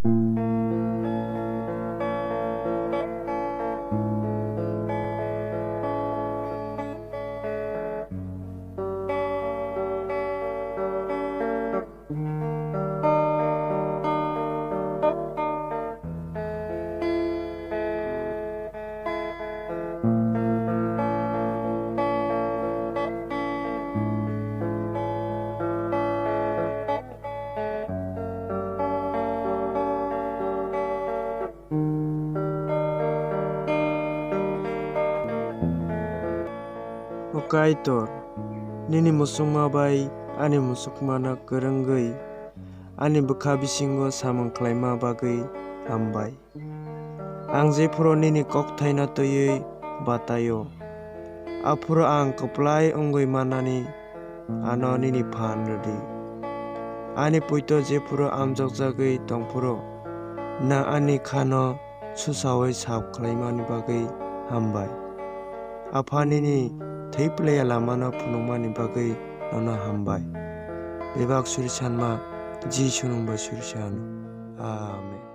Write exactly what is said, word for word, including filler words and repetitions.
O Kaitor, nini muchungma bai ani muchungmano kwrwngwi ani bwkha bisingo samung khlaima bagwi hambai. Ang jephuru nini kokthaino twiwi bataio, aphuru ang kwplai wngwi mannani ano nini phan rwdi. Ani poito jephuru amjokjagwi tongphuru, nwng ani khano susaui sap khlaimani bagwi hambai. Apha nini thwi phlaiya lamano phunukmani bagwi nono hambai. Bebak suri sanma Jisu nwng bai suri sano. Amen.